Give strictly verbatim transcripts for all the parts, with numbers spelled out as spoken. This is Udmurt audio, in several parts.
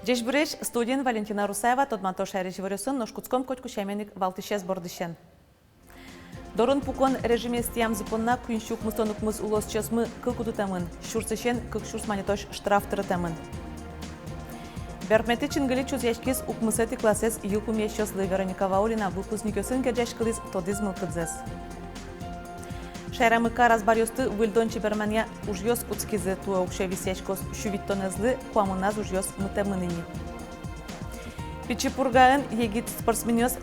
Ӟечбуресь! Студиын Валентина Русаева. Тодмато шаерысь иворъёсын, нош кутском котьку сямен ик валтӥсез бордысен. Дорын пукон режимез тӥямзы понна куинь сю укмыстон укмыс улосчиосмы кыл кутытэмын, сюрсысен кык сюрс манетозь штраф тырытэмын. Берпуметӥ чингыли чузъяськиз укмысэтӥ классэз йылпумъясьёслы. Вероника Ваулина выпускникъёсын герӟаськылӥз, тодӥз мылкыдзэс. Шаерамы кар азбаръёсты выльдон-чеберманъя ужъёс кутскизы. Туэ уксё висъяськоз сю витьтонэзлы, куамыназ ужъёс мытэмын ини. Пичи Пургаын егит спортсменъёс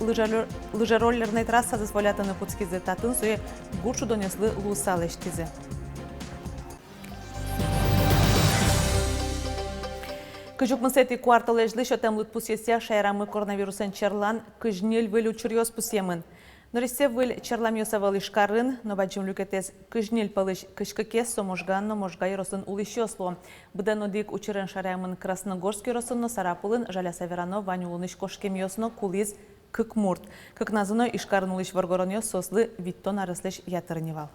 лыжероллерной трассазэс волятыны кутскизы. Татын сое гур шудонъёслы луыса лэсьтӥзы. Кызь укмысэтӥ куартолэзьлы сётэм лыдпусъёсъя, шаерамы коронавирусэн черлан кызь ньыль выль учыръёс пусъемын. Нырысьсэ выль черламъёс ӧвӧл Ижкарын, но бадӟым люкетэз, кызь ньыль пӧлысь кызь кыкез, со Можгаын но Можга ёросын улӥсьёс луо. Быдэн одӥг учырен шараямын Красногорск ёросын но Сарапулын. Жаляса верано, вань улонысь кошкемъёс но, кулӥз кык мурт. Кыкназы но Ижкарын улӥсь воргоронъёс, соослы витьтон ареслэсь ятыр ини вал.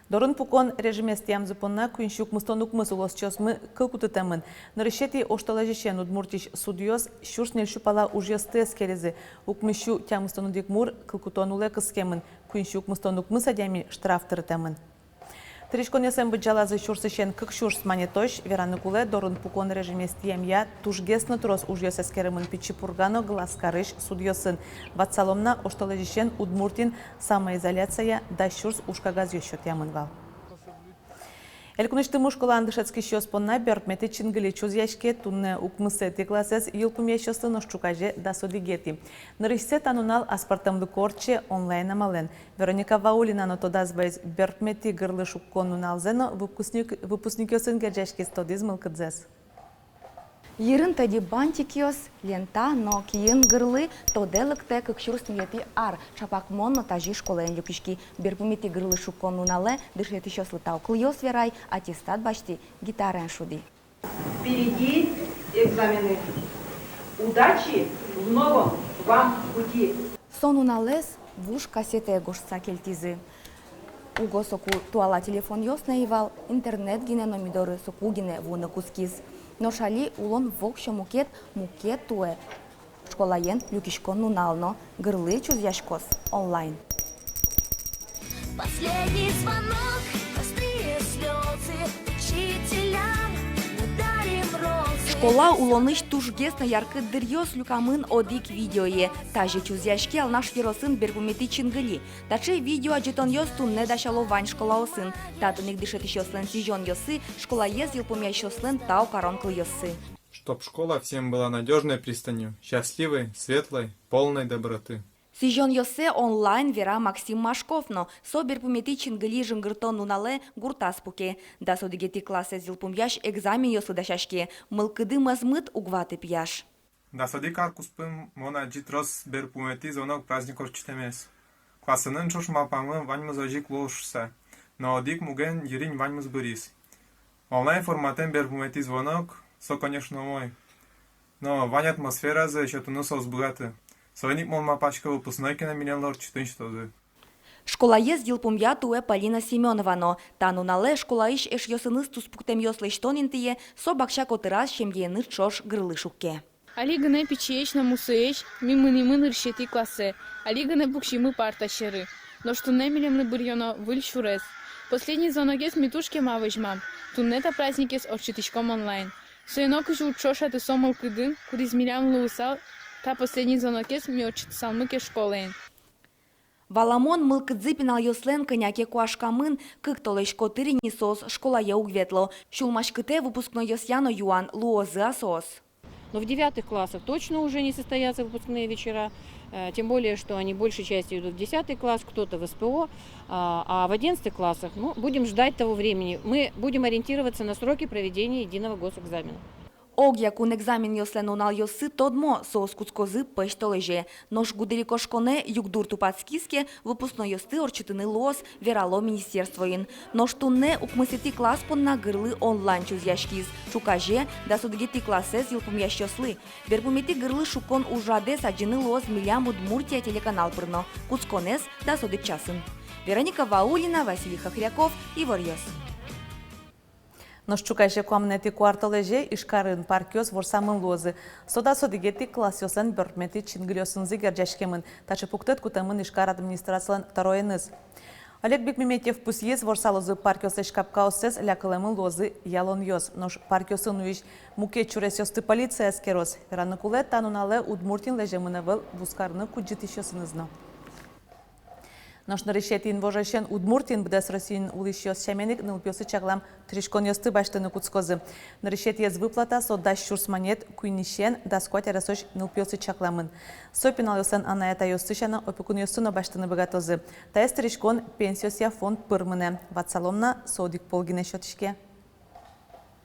Дорын пукон режимез тӥямзы понна куинь сю укмыстон укмыс улосчиосмы кыл кутытэмын. Нырысетӥ оштолэзьысен Удмуртиысь судъёс сюрс ньыль сю пала ужъёсты эскеризы. Укмыс сю тямыстон одӥг мур кыл кутон улэ кыскемын, куинь сю укмыстон укмыс адями штраф тырытэмын. Тыриськонъёслэн быдӟалазы сюрсысен кык сюрс манетозь. Вераны кулэ, дорын пукон режимез тӥямъя тужгес но трос ужъёс эскеремын Пичи Пурга но Глазкарысь судъёсын. Ватсалом на, оштолэзьысен Удмуртиын самоизоляцияя дас сюрс ужкагазъёс сётъямын вал. Элькунысьтымы школаын дышетскисьёс понна берпуметӥ чингыли чузъяське. Туннэ укмысэтӥ классэз йылпумъясьёслы, нош ӵуказе дас одӥгетӥ. Нырысьсэ та нунал аспӧртэмлыко ортче онлайн амалэн. Вероника Ваулина но тодаз вайиз берпуметӥ гырлы шуккон нуналзэ но выпускник-, выпускникъёсын герӟаськиз, тодӥз мылкыдзэс. Йырын тӧдьы бантикъёс, лента но киын гырлы. Тодэ лыктэ кык сюрс ньылетӥ ар. Ӵапак мон но тазьы школаын люкиськи. Берпуметӥ гырлы шуккон нуналэ дышетӥсьёслы тау кылъёс верай, аттестат басьтӥ, гитараен шудӥ. Впереди экзамены. Удачи в новом вам пути! Со нуналэз вуж кассетае гожтыса кельтӥзы. Уго соку туала телефонъёс но ӧй вал, интернет гинэ но ми доры соку гинэ вуыны кутскиз. Нош али улон воксё мукет, мукет туэ. Школаен люкиськон нунал но, гырлы чузъяськоз онлайн. Последний звонок, простые слёзы учителя, мы дарим розы. Школа улонысь тужгес но яркыт дыръёс люкамын одӥг видеое. Тазьы чузъяське Алнаш ёросын берпуметӥ чингыли. Таӵе видеоадӟытонъёс туннэ дасяло вань школаосын. Татын ик дышетӥсьёслэн сӥзёнъёссы, школаез йылпумъясьёслэн тау карон кылъёссы. Чтоб школа всем была надёжной пристанью, счастливой, светлой, полной доброты. Сӥзёнъёссэ онлайн вера Максим Машков но. Со берпуметӥ чингыли жингыртон нуналэ гуртаз пуке. Дас одӥгетӥ классэз йылпумъясь экзаменъёслы дасяське. Мылкыды мӧзмыт, уг ваты пияш. Дас одӥг ар куспын мон адӟи трос берпуметӥ звонок праздник ортчытэмез. Классэнын ӵош малпамы, ваньмыз озьы ик луоз шуыса. Но одӥг муген йырин ваньмыз быриз. Онлайн форматэн берпуметӥ звонок, со, конечно, умой. Но вань атмосферазэ сётыны со уз быгаты. Соин ик мон малпасько, выпускной ке но милемлы ортчытыны сётозы. Школаез йылпумъя туэ Полина Семёнова но. Та нуналэ школаысь эшъёсыныз туспуктэмъёс лэсьтон интые со бакча котыраз семьяеныз ӵош гырлы шукке. Али гинэ пичиесь но мусоесь ми мынӥмы нырысетӥ классэ. Али гинэ пуксимы парта сьӧры. Нош туннэ милемлы быръёно выль сюрес. Последний звонокез ми туж кема возьмам. Туннэ та праздникез ортчытӥськом онлайн. Соин ик озьы уд ӵошаты со мылкыдын, кудӥз милям луысал, та последний звонокез ми ортчытысалмы ке школаын. Валамон, мылкыдзы пиналъёслэн кӧня ке куашкамын. Кык толэзь котыр ини соос школае уг ветло. Сюлмаськытэ выпускнойёсъя но юан: луозы-а соос? Но в девятых классах точно уже не состоятся выпускные вечера, э, тем более, что они большей частью идут в десятый класс, кто-то в СПО, а, а в одиннадцатых классах, ну, будем ждать того времени. Мы будем ориентироваться на сроки проведения единого госэкзамена. Огъякун экзаменъёслэн нуналъёссы тодмо, соос кутскозы пӧсьтолэзе. Нош гудырикошконэ югдур тупатскиз ке, выпускнойёсты ортчытыны луоз, верало министерствоын. Нош туннэ укмысэтӥ класс понна гырлы онлайн чузъяськиз. Ӵуказе дас одӥгетӥ классэз йылпумъясьёслы. Берпуметӥ гырлы шуккон ужрадэз адӟыны луоз милям «Удмуртия» телеканал пыр но. Кутсконэз дас одӥг часын. Вероника Ваулина, Василий Хохряков, «Иворъёс». Нош ӵуказе куамынэтӥ куартолэзе Ижкарын паркъёс ворсамын луозы. Со дас одӥгетӥ классъёслэн берпуметӥ чингырьёсынызы герӟаськемын. Таӵе пуктэт кутэмын Ижкар администрацилэн тӧроеныз. Олег Бекмеметьев пусйиз, ворсалозы паркъёслэсь капкаоссэс, лякылэмын луозы ялонъёс. Нош паркъёсын нуись мукет сюресъёсты полиция эскероз. Вераны кулэ, та нуналэ Удмуртиын лэземын ӧвӧл вузкарыны кудӟытӥсьёсыныз но. Нош нырысетӥ инвожоысен Удмуртиын быдэс Россиын улӥсьёс сямен ик нылпиослы чаклам тырисьгонъёсты басьтыны кутскозы. Нырысетӥез выплата, со дас сюрс манет, куиньысен дас куать аресозь нылпиослы чакламын. Со пиналъёслэн анай-атайёссы сяна опекунъёссы но басьтыны быгатозы. Таиз тырисьгон пенсиосъя фонд пыр мынэ. Ватсалом на, со одӥг пол гинэ сётӥське.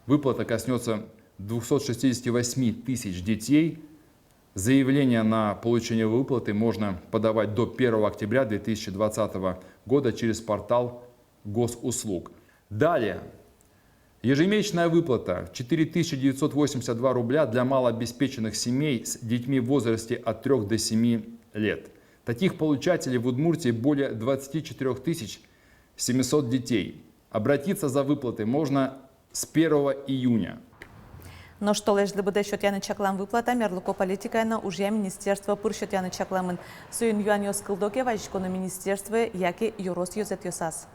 Выплата коснётся двухсот шестидесяти восьми тысяч детей. Заявление на получение выплаты можно подавать до первого октября две тысячи двадцатого года через портал госуслуг. Далее. Ежемесячная выплата четыре тысячи девятьсот восемьдесят два рубля для малообеспеченных семей с детьми в возрасте от трёх до семи лет. Таких получателей в Удмуртии более двадцати четырёх тысяч семисот детей. Обратиться за выплатой можно с первого июня. Нош толэзьлы быдэ сётъяны чаклам выплата мерлыко политикая но ужъя министерство пыр сётъяны чакламын. Соин юанъёс кылдо ке, вазиськоно министерствое яке ёрос ёзэтъёсаз.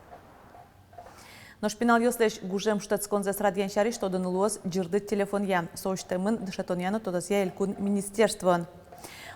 Нош пиналъёслэсь гужем шутэтсконзэс радъям сярысь тодыны луоз ӟырдыт телефонъя. Со усьтэмын дышетонъя но тодосъя элькун министерствоын.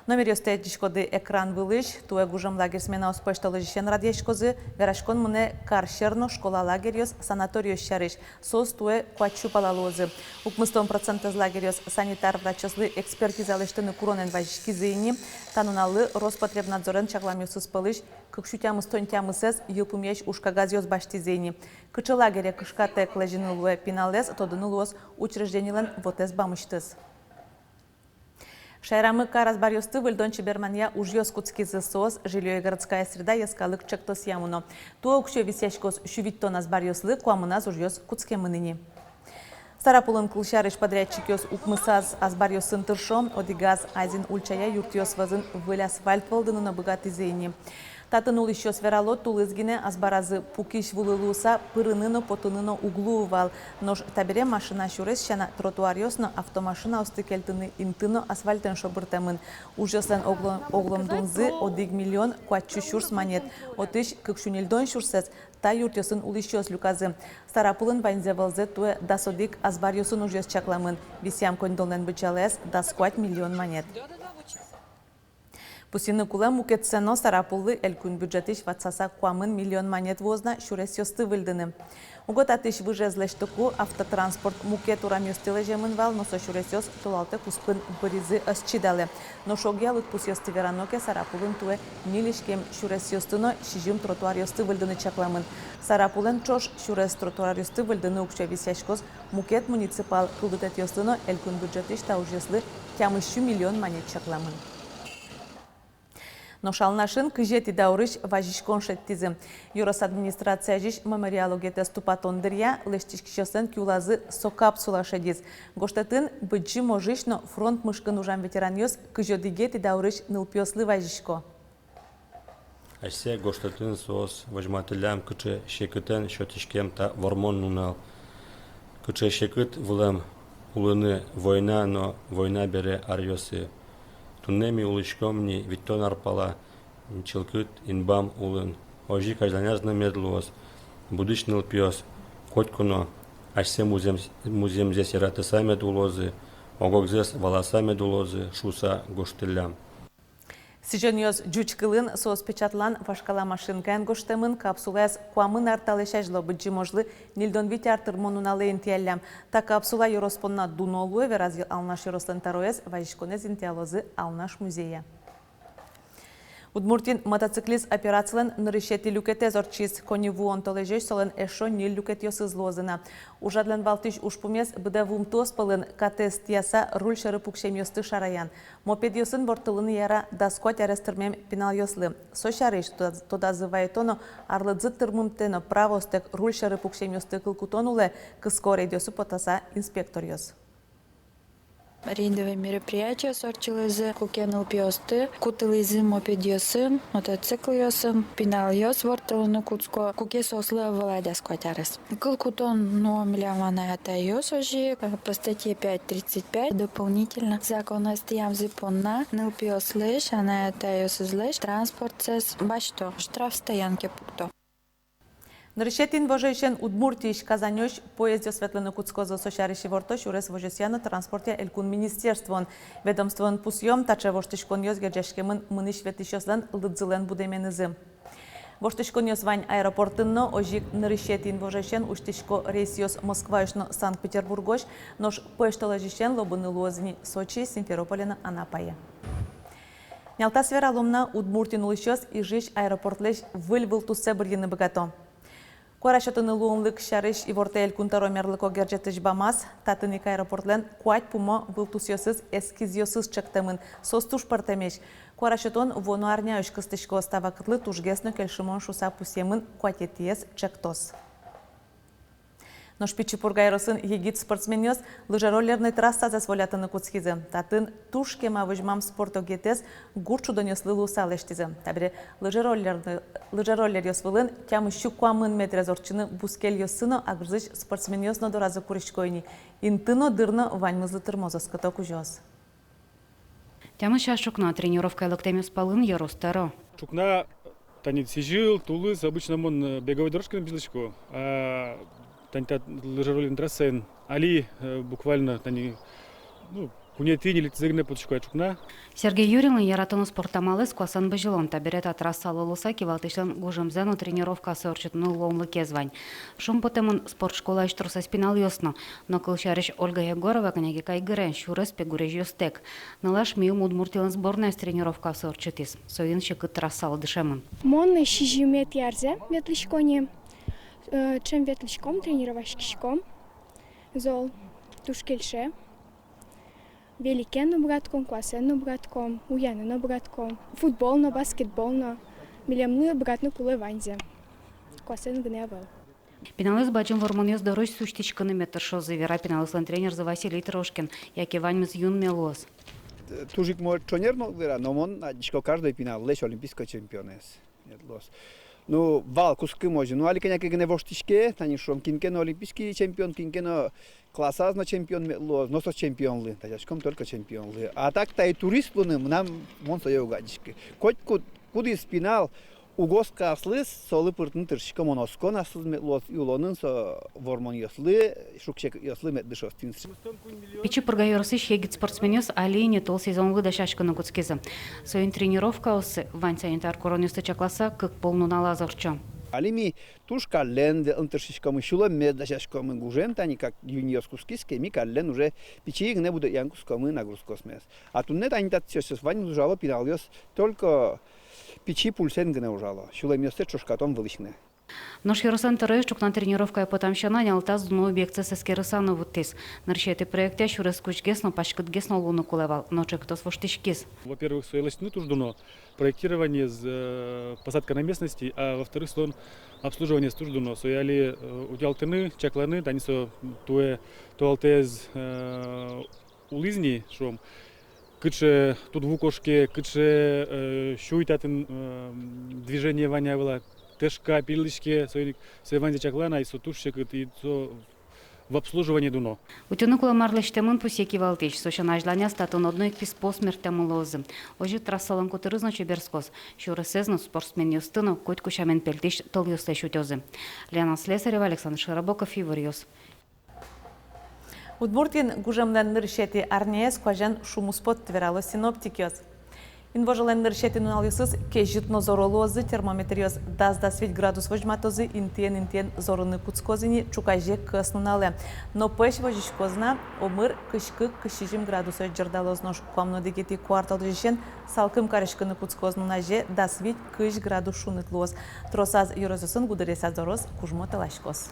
Номеръёсты адӟиськоды экран вылысь. Туэ гужем лагерь сменаос пӧсьтолэзьысен радъяськозы. Вераськон мынэ кар сьӧр но школа лагерьёс, санаториос сярысь. Соос туэ куать сю пала луозы. Укмыстон процентэз лагерьёс санитар врачъёслы экспертиза лэсьтыны куронэн вазиськизы ини. Та нуналлы Роспотребнадзорен чакламъёсыз пӧлысь кык сю тямыстон тямысэз йылпумъясь ужкагазъёс басьтӥзы ини. Кыӵе лагере кышкатэк лэзьыны луэ пиналэз, тодыны луоз учрежденилэн вотэс бамысьтыз. Шаерамы кар азбаръёсты выльдон-чеберманъя ужъёс кутскизы. Соос «Жильё и городская среда» йӧскалык ӵектосъя мыно. Туэ уксё висъяськоз сю витьтон азбаръёслы, куамыназ ужъёс кутскемын ини. Сарапулын, кылсярысь, подрядчикъёс укмысаз азбаръёсын тыршо. Одӥгаз Азин ульчая юртъёс вӧзын выль асфальт вӧлдыны но быгатӥзы ини. Татын улӥсьёс верало, тулыс гинэ азбаразы пукись вулы луыса пырыны но, потыны но уг луы вал. Нош табере машина сюрес сяна тротуаръёс но, автомашинаосты кельтыны инты но асфальтэн шобыртэмын. Ужъёслэн огло-, оглом дунзы одӥг миллион куать сю сюрс манет. Отысь кык сю ньыльдон сюрсэз та юртъёсын улӥсьёс люказы. Сарапулын ваньзэ валзэ туэ дас одӥг азбаръёсын ужъёс чакламын. Висъям коньдонлэн быдӟалаез дас куать миллион манет. Пусйыны кулэ, мукетсэ но Сарапуллы элькун бюджетысь ватсаса куамын миллион манет вуоз на сюресъёсты выльдыны. Уго татысь выжез лэсьтыку, автотранспорт мукет урамъёстӥ лэземын вал, но со сюресъёс толалтэ куспын быризы, ӧз чидалэ. Нош огъя лыдпусъёсты верано ке, Сарапулын туэ ньыль иськем сюресъёсты но сизьым тротуаръёсты выльдыны чакламын. Сарапулэн ӵош сюрес тротуаръёсты выльдыны уксё висъяськоз мукет муниципал кылдытэтъёслы но. Элькун бюджетысь та ужъёслы тямыс сю миллион манет чакламын. Нош Алнашын кызетӥ даурысь вазиськон шедьтӥзы. Ёрос администрация азьысь мемориал огетэз тупатон дыръя лэсьтӥськисьёслэн киулазы со капсула шедиз. Гожтэтын Быдӟым ожысь но фронт мышкын ужам ветеранъёс кызь одӥгетӥ даурысь нылпиослы вазисько. Асьсэ гожтэтын соос возьматыллям, кыӵе секытэн сётӥськем та вормон нунал, кыӵе секыт вылэм улыны война но война бере аръёсы. Туннэ ми улӥськом ни витьтон ар пала чылкыт инбам улын. Озьы ик азьланяз но мед луоз. Будӥсь нылпиос котьку но асьсэ музъем-, музъемзэс яратыса мед улозы, ог-огзэс валаса мед улозы шуыса гожтыллям. Сӥзёнъёс ӟуч кылын, соос печатлан, вашкала машинкаен гожтэмын. Капсулаез куамын ар талэсь азьло, Быдӟым ожлы ньыльдон вить ар тырмон нуналэ интыяллям. Та капсула ёрос понна дуно луэ, вераз Алнаш ёрослэн тӧроез. Вазиськонэз интыялозы Алнаш музее. Удмуртиын мотоциклист операцилэн нырысетӥ люкетэз ортчиз. Коньывуон толэзёзь солэн эшшо ньыль люкетъёсыз луозы на. Ужрадлэн валтӥсь ужпумез быдэ вуымтэос пӧлын катэз тӥяса руль сьӧры пуксемъёсты шараян. Мопедъёсын ворттылыны яра дас куать арес тырмем пиналъёслы. Со сярысь тодазы вайыто но, арлыдзы тырмымтэ но праваостэк руль сьӧры пуксемъёсты кыл кутон улэ кыско рейдъёсы потаса инспекторъёс. Рейдовой мероприятиос ортчылӥзы, куке нылпиосты кутылӥзы мопедъёсын, мотоциклъёсын, пиналъёс ворттылыны кутско, куке соослы ӧвӧл дас куать арес. Кыл кутон но милям анай-атайёс озьы, э, по статье пять тридцать пять дополнительно законэз тӥямзы понна нылпиослэсь, анай-атайёсызлэсь транспортсэс басьто, штрафстоянке пукто. Нырысетӥ инвожоысен Удмуртиысь Казанёзь поездъёс ветлыны кутскозы. Со сярысь иворто сюрес возёсъя но транспортъя элькун министерствоын. Ведомствоын пусъём, таӵе воштӥськонъёс герӟаськемын мынӥсь-ветлӥсьёслэн лыдзылэн будэменызы. Воштӥськонъёс вань аэропортын но. Озьы ик нырысетӥ инвожоысен усьтӥсько рейсъёс Москваысь но Санкт-Петербургозь, нош пӧсьтолэзьысен лобыны луоз ини Сочие, Симферополе но Анапае. Нялтас вералом на, Удмуртиын улӥсьёс Ижысь аэропортлэсь выль вылтуссэ бырйыны быгато. Куара сётыны луонлык сярысь ивортэ элькун тӧро мерлыко герӟетысь бамаз. Татын ик аэропортлэн куать пумо вылтусъёсыз, эскизъёсыз чектэмын. Соос туж пӧртэмесь. Куара сётон вуоно арняозь кыстӥськоз. Та вакытлы тужгес но кельшымон шуыса пусъемын куатетӥез чектос. Нош Пичи Пурга ёросын егит спортсменъёс лыжероллерной трассазэс волятыны кутскизы. Татын туж кема возьмам спорт огетэз гурт шудонъёслы луыса лэсьтӥзы. Табере лыжероллерны-, лыжероллеръёс вылын тямыссю куамын метрез ортчыны бускельёссы но. Агрызысь спортсменъёс но доразы курисько ини. Инты но, дыр но ваньмызлы тырмоз оскыто кузёос. Тямыс час ӵукна тренировкае лыктэмъёс пӧлын ёрос тӧро. Ӵукна тани сӥзьыл, тулыс обычно мон, э, беговой дорожкаын бызьылӥсько, а тани та лыжероллерной трассаын али, э, буквально тани, ну, куинетӥ, ньылетӥзэ гинэ потӥсько ай ӵукна. Сергей Юринлэн яратоно спорт амалэз — куасэн бызьылон. Табере та трассалы луыса кивалтӥсьлэн гужемзэ но тренировкаоссэ ортчытыны луонлыкез вань. Шумпотэмын спорт школаысь тросэз пиналъёс но. Но кылсярысь, Ольга Егорова кӧня ке кайгырен, сюрес пе гурезьёстэк. Нылаш миым Удмуртилэн сборноез тренировкаосы ортчытӥз. Соин секыт трассалы дышемын. Мон сизьыметӥ арзэ ветлӥсько ни, э, ӵем ветлӥськом, тренироваськиськом. Зол, туж кельше. Великен но быгатӥськом, куасэн но быгатӥськом, уяны но быгатӥськом, футбол но, баскетбол но. Милемлы быгатыны кулэ ваньзэ. Куасэн гинэ ӧвӧл. Пиналъёс бадӟым вормонъёс дорозь усьтӥськыны мед тыршозы, вера пиналъёслэн тренерзы Василий Трошкин. Яке ваньмыз юнме луоз. Туж ик мон шонер но вера, но мон адӟисько каждой пиналлэсь олимпийской чемпионэз мед луоз. Ну, вал кутскымон озьы. Ну, али кӧня ке гинэ воштӥське, тани шуом, кин ке но олимпийский чемпион, кин ке но классаз но чемпион мед луоз, но со чемпионлы. Дасяськом только чемпионлы. А так тае турист луыны, мынам, мон сое уг адӟиськы. Котькуд, кудӥз пинал уг оскы аслыз, солы пыртыны тыршиськом, мон оскон аслыз мед луоз, и улонын со вормонъёслы, шуг-секытъёслы мед дышоз тӥни. Пичи Пурга ёросысь егит спортсменъёс али ини тол сезонлы дасяськыны кутскизы. Соин тренировкаосы, вань санитар куронъёсты чакласа, кык пол нуналаз ортчо. Али ми туж каллен ветлыны тыршиськомы, сюлэммес дасяськомы. Гужем тани как июньёс кутскиз ке, ми каллен уже пичи гинэ будэтъяны кутскомы нагрузкаосмес. А туннэ тани татчыозь ваньмыз ужало пиналъёс, только пичи пульсэн гинэ ужало. Сюлэмъёссэ ӵошкатон вылысь гинэ. Нош ёрослэн тӧроез ӵукна тренировкае потам сяна нялтас дуно объектсэс эскерыса но вуттӥз. Нырысетӥ проектъя сюрес кузьгес но, паськытгес но луыны кулэ вал, но ӵектос воштӥськиз. Во-первых, сое лэсьтыны туж дуно, проектированиез, э, посадка на местности, а во-вторых, солэн обслуживаниез туж дуно. Сое али, э, утялтыны, чакланы, тани со туэ толалтэ, э, улӥз ни, шуом, кыӵе тудву кошке, кыӵе, э, сюй татын, э, движение вань-а, ӧвӧл-а, тэшка, пилиське, соин ик сое ваньзэ чаклано, и со туж секыт, и со в обслуживании дуно. Утёнлык улэмар лэсьтэмын, пусъе кивалтӥсь. Со сяна, азьланяз татын одно ик писпуос мерттэмын луозы. Озьы трассалэн котырыз но чеберскоз. Сюресэз но, спортсменъёсты но котьку сямен пельтӥсь тӧлъёслэсь утёзы. Лена Слесарева, Александр Широбоков, «Иворъёс». Удмуртиын гужемлэн нырысетӥ арняез куазен шумпотӥз, верало синоптикъёс. Инвожолэн нырысетӥ нуналъёсыз кезьыт но зоро луозы. Термометръёс дас-дас вить градус возьматозы, интыен-интыен зорыны кутскозы ни ӵуказе кӧснуналэ. Но пӧсь возиськоз на, омыр кызь кык-кызь сизьым градусозь ӟырдалоз. Нош куамын одӥгетӥ куартолэзьысен салкым кариськыны кутскоз. Нуназе дас вить-кызь градус шуныт луоз. Тросаз ёросъёсын гудыресаз дорос кужмо тӧласькоз.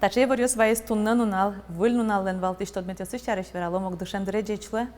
Таӵе иворъёс вайиз туннэ нунал. Выль нуналлэн валтӥсь тодметъёсыз сярысь вералом ук дышем дыре. Ӟеч луэ.